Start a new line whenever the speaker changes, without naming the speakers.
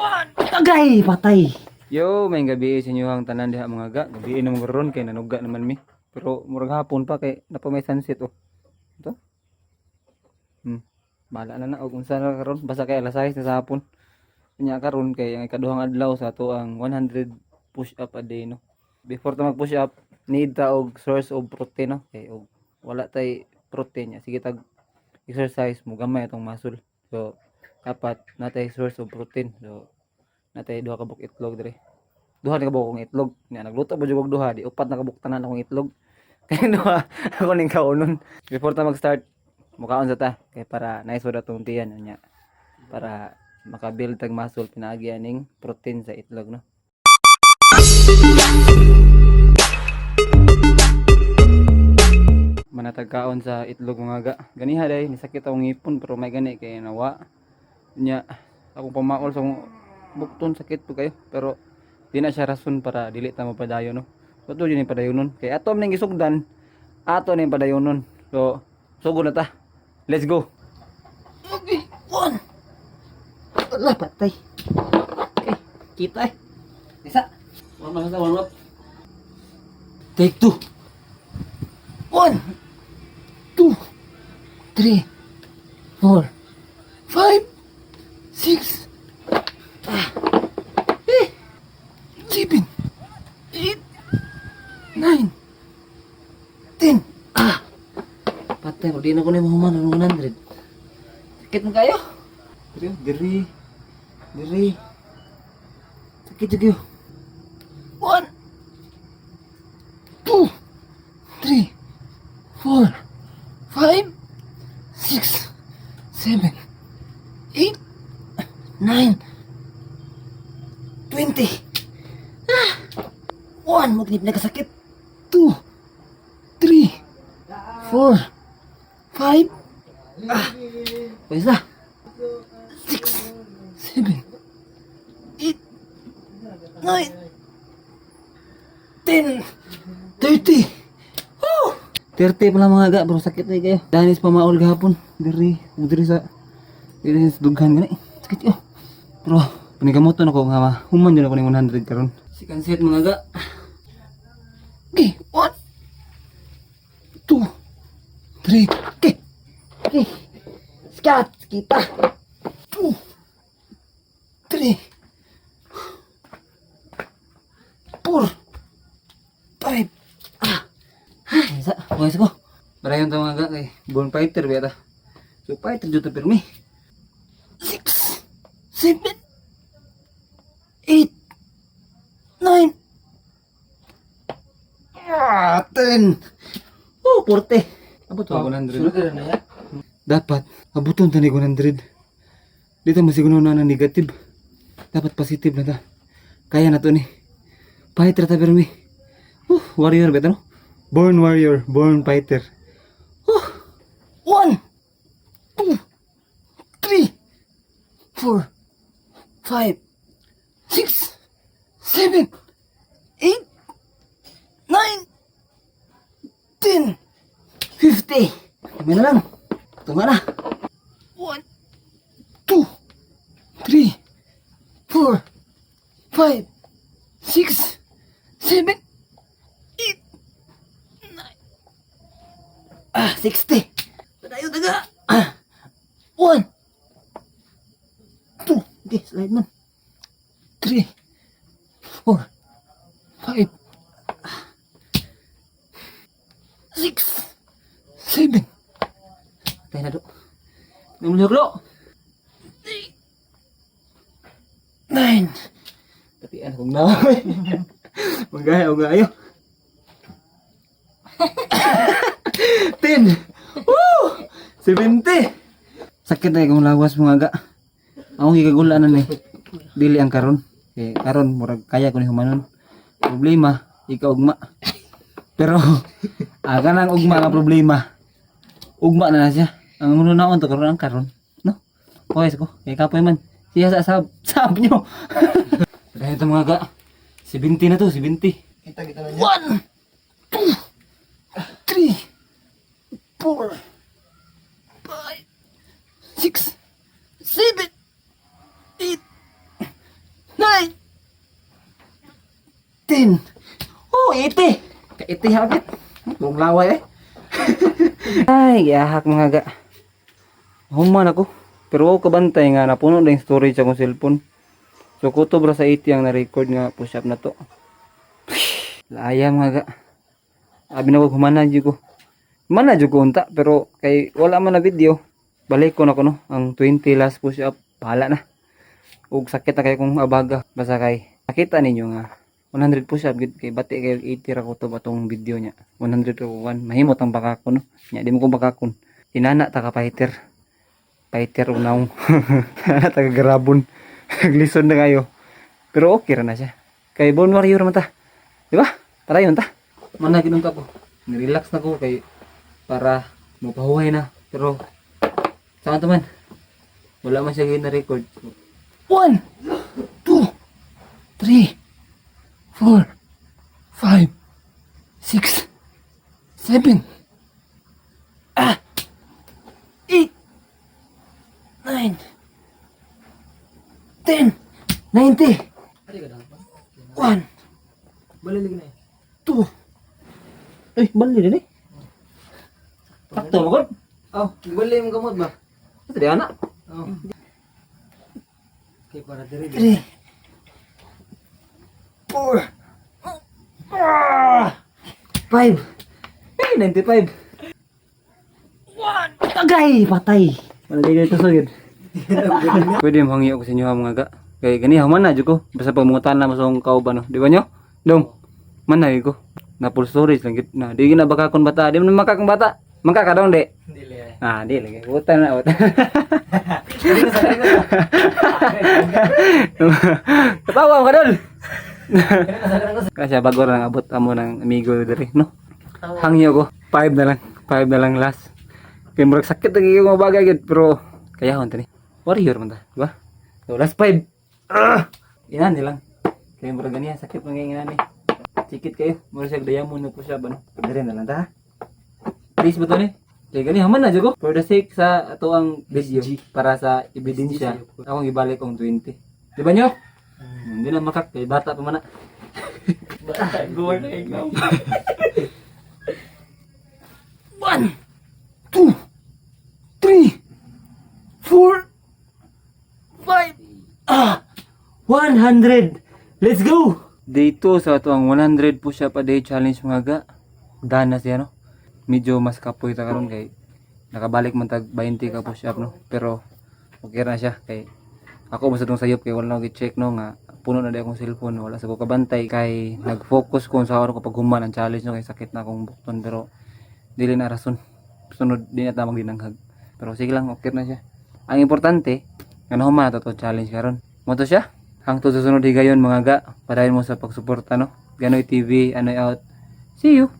One. Tagay, patay.
Yo, may gabi sa inyo ang tanan diha, mga ga. Gabi na mga ron kay nanuga naman mi. Pero murag hapon pa kay napa may sunset oh. Ito. Bala na na og unsa na karon, basta kay alas 6 na sa hapon. Unya karon kay ang ikaduhang adlaw sa ato ang 100 push up a day, no. Before ta mag push up, need ta og source of protein, no. Kay og wala tay protein niya, sige tag exercise mo gamay atong muscle. So dapat natay source of protein. So natay duha ka buok itlog dire, duha na kabuok akong itlog nya. Nagluto ba jud og duha, di upat na kabuok tanan akong itlog kay duha ako ning kaunon. Before ta mag-start, mukaon sa ta kay para nice wala tong tiyan nya, para makabuild tag muscle pinaagi aning protein sa itlog, no. Manatag kaon sa itlog, mga ga. Ganiha day nisakit akong ngipon, pero may gani kay nawa nya akong pamaol sa akong bukton, sakit po kayo, pero di na siya rason para dili ta mapadayon, no. So ato yun yung padayonon kay ato man ning gisugdan, ato na yung padayonon. So sugod na ta, let's go.
Okay, one. Wala, patay. Okay, kita eh. Isa.
Warm up, warm up.
Take two. One, two, three, four, five, six, seven, eight, 9, 10. Ah! Patay, di na ko na mahuman ng 100. Sakit mo kayo?
Diri, diri, diri.
Sakit jud kayo. One, two, three, four, five, six, seven, eight, 9, 20. Ah! One, magnip na kasakit. Two, three, four, five, ah, pwede na. Six, seven, eight, 9, 10, 30. Woo!
30 pala, mga ga, pero sakit na kayo. Danis pamaol gahapon. Diri, ug diri sa dughan gani. Sakit yo. Pero panigamoton ako nga human jud ako ning 100 karon. Second set, mga ga.
Okay, one, two, three, okay. Okay. Scat, kita. Two, three, four, five. Ah,
Ay, isa, okay ko. Padayon ta, mga ga, kay born fighter ba ta. So fighter jud ta pirmi.
6, 7, 8, 9, 10. Oh, 40.
Abot pa 100.
Sunod na yan.
Dapat abuton ta ni 100. Dito mo siguro na na negative. Dapat positive na ta. Kaya na to ni. Fighter ta pirmi. Warrior ba ta, no? Born warrior, born fighter.
One, two, three, four, five, six, seven, eight, 9, 10, 50. Kami na lang. Tunga na. One, two, three, four, five, six, seven, eight, 9, 60. Padayon taga. Ah, one, two, okay, slide man. Three, four, five, six, seven.
Tayo na do. Namulihok do.
9.
Tapian akong naway. Magaya o gayo. 10. Woo! 70. Sakit na akong lawas, mga ga. Akong gigagula na ni. Dili ang karon. Eh, karon murag kaya ko ni humanon. Problema, ikaw ugma. Pero aga nang ugma nga problema. Ugma na na siya. Ang muna naon to karon ang karon. No? Okay ko. Kay kapoy man. Siya sa sab sab nyo. Dahil ito, mga ga. 70 na to, 70.
One, two, three, four, five, six, seven, eight, 10. Oh, 80. Ka-80 hapit. Buong laway eh. Ay, giahak, mga ga. Human ako. Pero wow kabantay nga napuno na yung storage akong cellphone. So kutob ra sa 80 ang na-record nga push up na to. Laaya, mga ga. Abi na ko humana jud ko. Humana jud ko unta, pero kay wala man na video. Balik ko na ko no ang 20 last push up. Bahala na. Ug sakit na kay kong abaga, basta kay nakita ninyo nga 100 push up gid, kay bati kay 80 ra ko to atong video niya. 100 ko 1 mahimot ang bakakon no. Nya di mo ko bakakon. Inana ta ka fighter. Fighter unang. Inana ta ka garabon. Glison na kayo. Pero okay ra na siya. Kay Born Warrior man ta. Di ba? Padayon ta. Mana ginunta ko. Nirelax na ko kay para mapahuway na. Pero saan to man? Wala man siya na record. 1, 2, 3, 4, 5, 6, 7, 8, 9, 10, 90, 1,
Balilig na eh.
2. Ay, bali din eh. Sakto mo kon.
Oh, bali mo gamot ba?
Ito di ana.
Oh. Okay, para diri.
3, 4, 5, ay, 95, 1, tagay, patay. Wala dito sugid. Pwede mo hangi ako sa inyo ha, mga ga. Kay gani human na jud ko. Basta pag mangutan na mas akong kauban no. Di ba nyo? Dong. Man na ko. Na full storage lang gid na. Di gina baka kon bata. Di man makakong bata. Mangka ka dong di.
Dili eh.
Ah, di lagi. Butan na butan. Katawa mo ka dol. Kasi bago lang abot amo ng amigo diri no. Hangyo ko. 5 na lang. 5 na lang last. Kay murag sakit lagi yung mga bagay gid, pero kaya hon tani. Warrior man ta, di ba? So last 5. Ah! Inan lang. Kay murag ganiya sakit man ngay inani. Sikit kayo. Murag siya diamond na po siya ba no. Dire na lang ta, ha? Please ba to ni? Kay gani haman na jud ko. For the sake sa ato ang video para sa ebidensya, akong ibalik ang 20. Di ba nyo? Hindi na makak kay bata pa man na.
Goal na ikaw.
1, 2, 3, 4, 5, 100! Let's go! Day 2 sa ato ang 100 push up a day challenge, mga ga. Done na siya no. Medyo mas kapoy ta karon kay nakabalik man tag 20 ka push up no. Pero okay ra siya kay ako basta tong sayop kay wala na check no nga puno na di akong cellphone, wala sa ko kabantay kay nag-focus ko sa oras ko pag human ang challenge no, kay sakit na akong bukton, pero dili na rason sunod di na tamang dinanghag, pero sige lang, okay na siya. Ang importante nga nahuman na to challenge karon mo to siya. Hangtod sa sunod higayon, mga ga, padayon mo sa pagsuporta no. Ganoy TV, Anoy out. See you.